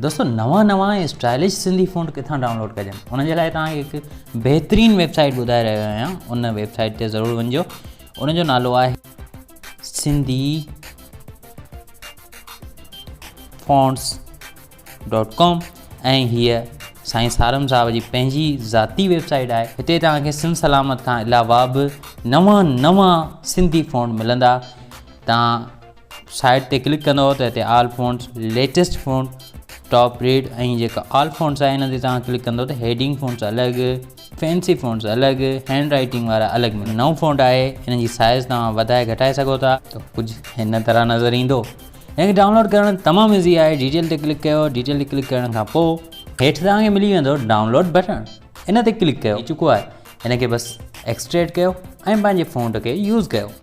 دوستو نوان نوان ۽ اسٽائلش سنڌي فونٽ ڪٿان ڊائونلوڊ ڪجن ان جي لاء توهان کي هڪ بهترين ويب سائيٽ ٻڌائي رهيو آهيان ان ويب سائيٽ تي ضرور وڃجو ان جو نالو آهي سنڌي فونٽس ڊاٽ ڪام ۽ هيء سائين سارم صاحب جي پنهنجي ذاتي ويب سائيٽ آهي هتي توهان کي سنڌ سلامت کان علاوه به نوان نوان سنڌي فونٽ ملندا توهان سائيٽ تي ڪلڪ ڪندو ته هتي all fonts latest font top read ۽ جيڪا آل فونٽس آهي ان تي توهان ڪلڪ ڪندو ته هيڊنگ فونٽس الڳ فينسي فونٽس الڳ هينڊ رائٽنگ وارا الڳ نئون فونٽ آهي ان جي سائز توهان وڌائي گهٽائي سگهو ٿا ته ڪجهه هن طرح نظر ايندو هن کي ڊائونلوڊ ڪرڻ تمام ايزي آهي ڊيٽيل تي ڪلڪ ڪيو ڊيٽيل تي ڪلڪ ڪرڻ کان پوء هيٺ توهان کي ملي ويندو ڊائونلوڊ بٽڻ ان تي ڪلڪ ڪيو چڪو آهي هن کي بس ايڪسٽريڪٽ ڪيو ۽ پنهنجي فونٽ کي يوز ڪيو.